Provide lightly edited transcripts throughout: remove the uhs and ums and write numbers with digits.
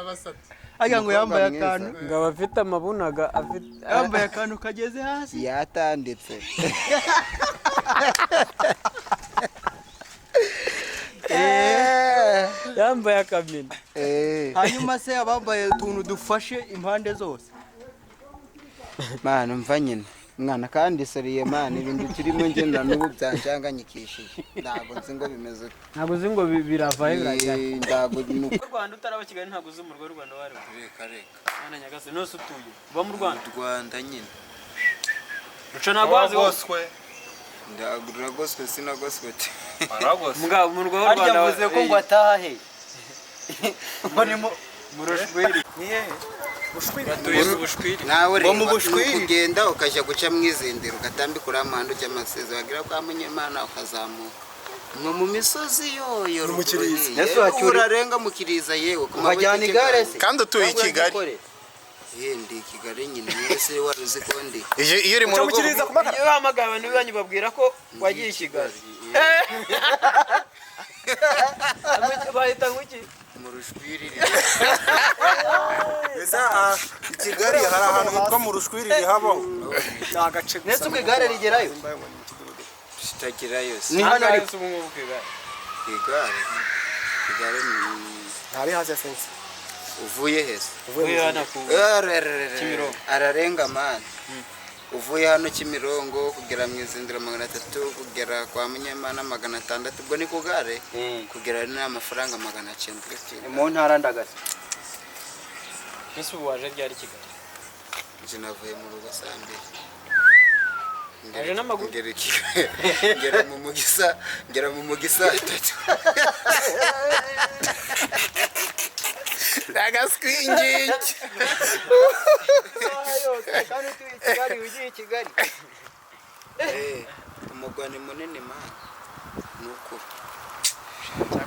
Abasatsi. Agira ngo yambaye Umukobwa akantu. mwiza. Ngo aba afite amabunaga afite. Yambaye akantu kageze hasi. Yatanditse. Yambaye akamina. Hanyuma se abambaye utuntu dufashe impande zose? Mana, mva nyine mwana, kandi soriye mana, ibintu turimo ngenda n'ubu byanshanganyikishije, ntabwo nzi ngo bimeze ute. Ntabwo uzi ngo birava he birajya he. Ntabwo ni uko. U Rwanda utaraba Kigali, ntabwo uzi umurwa w'u Rwanda wari? Reka reka. Mwana nyagasani, nose utuye uba mu Rwanda? Rwanda nyine. Ruca, ntabwo wazi wowe. Waragoswe. Ndagoswe, sinagoswe te. Waragoswe. Mugabo, umurwa w'u Harya Rwanda mvuze ko ngo ataha he? Ngo ni mu mu Rushwiri. Ni hehe? Bushwiri. Batuye mu Bushwiri. Nawe Ngo mu reba, ni Bushwiri. ukugenda ukajya guca mu izindiro, ugatambika uriya muhanda ujya Amasezi, wagera kwa Munyemana ukazamuka ngo mu misozi yoyo Mu Kiriza. ruguru. Ese wacyuri- Urarenga mu Kiriza, yewe ku Ukajyana mabutike igare bwanjye. se? Kandi utuye i Kigali. Ye, ndi i Kigali nyine, niwe se wari uzi ko ndi Iyo uri mu rugo. Iyo uhamagaye abantu b'iwanyu babwira ko wagiye i Kigali, bahita ngo iki? Mu Rushwiri. Ese i Kigali hari ahantu hitwa mu Rushwiri rihabaho? Ni agace. Ndetse ubwo igare rigerayo? Tutagerayo se. Ni hano ariko. Ubu ngubu ku igare. Igare, igare ni Ntari hasi ya sensi. Uvuye hese? Uvuye hano ku Ararararara. Kimironko. Ararenga mani, uvuye hano Kimirongo kugera mu Izindiro 300, kugera kwa Munyemana 600, ubwo ni ku gare, kugera ni amafaranga 900. Ni mu ntara ndagasa. Ese ubu waje ryari i Kigali? Nje navuye mu rugo saa 2. Waje n'amaguru? Ngera i Kigali, ngera mu mugisa, ngera mu mugisa 3. Agaswingiki. Kandi utuye i Kigali, ugiye i Kigali. Umugwa ni munini mani, ni ukuri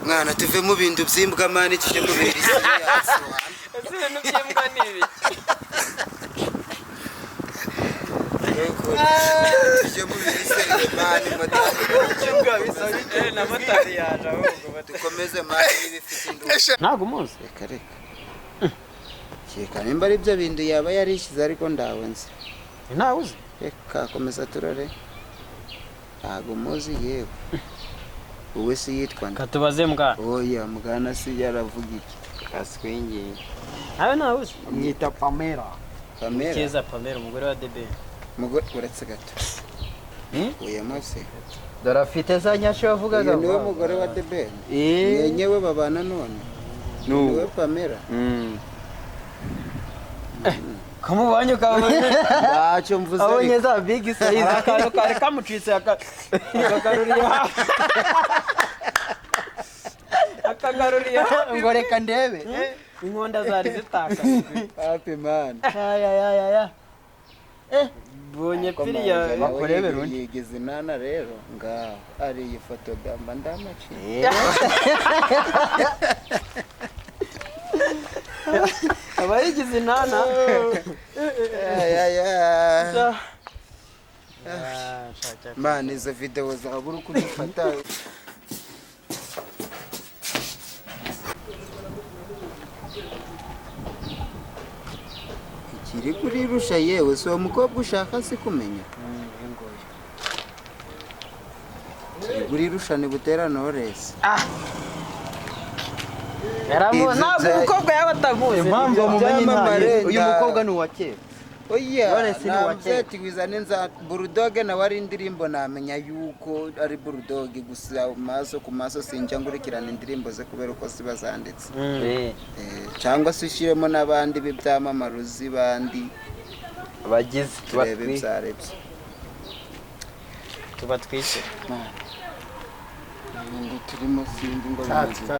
mwana, tuve mu bintu by'imbwa mani, tujye mu bintu by'isi. Ese ibintu by'imbwa ni ibiki? Tujye mu bintu mani, Imbwa bisa bite? Na motari yaje ahubwo dukomeze mani n'ibifite induru. Ntabwo umuzi? Reka reka, kereka nimba ari byo bintu yaba yarishyize, ariko ndawe nzi. Ntawe uzi? Reka komeza turore, ntago muzi yewe. Uwe si yitwa nde? Katubaze mbwa. Oya mugana, si yaravuga iki? Kaswingi. Nawe ntawe uzi? Mwita Pamela. Pamela. Keza Pamela, umugore wa Debe. Mugore, uretse gato. Uya mose. Dore afite za nyasho yavugaga. Uyu niwe mugore wa Deben? Eh. Mwenyewe babana none niwe Pamela? Kamubonye ukabonye. Ntacyo mvuze Abonye ariko. za big size. Akantu kari kamucitse akagaruriye hafi, akagaruriye hafi. Ngo reka ndebe. Inkonda zari zitakaye. Happy man. Aya ya ya ya. Bonye piriya. Bakurebera undi. Yigize inana rero, ngaho ari iyi foto damba ndamaciye. Aba yigize inana. Aya ya man, izo video zawe uri kuzifata. Ikiri kuri rusha yewe, si uwo mukobwa ushaka si kumenya kiri kuri rusha ni Butera Knowless. Ntabwo umukobwa yaba atamuzi. Impamvu mumenye Ibyamamare ntayo. Uyu mukobwa ni uwa kera. Oya. Knowless ni uwa kera. Namzeti nza Bulldog nawe ari indirimbo, namenya yuko ari Bulldog gusa maso ku maso, sinjya nkurikirana indirimbo ze kubera uko ziba zanditse. Cyangwa se ushyiremo n'abandi b'ibyamamare uzi bandi. Bagize turebe ibyo ari byo. Tuba twise. Ibintu turimo sinzi ngo bimeze.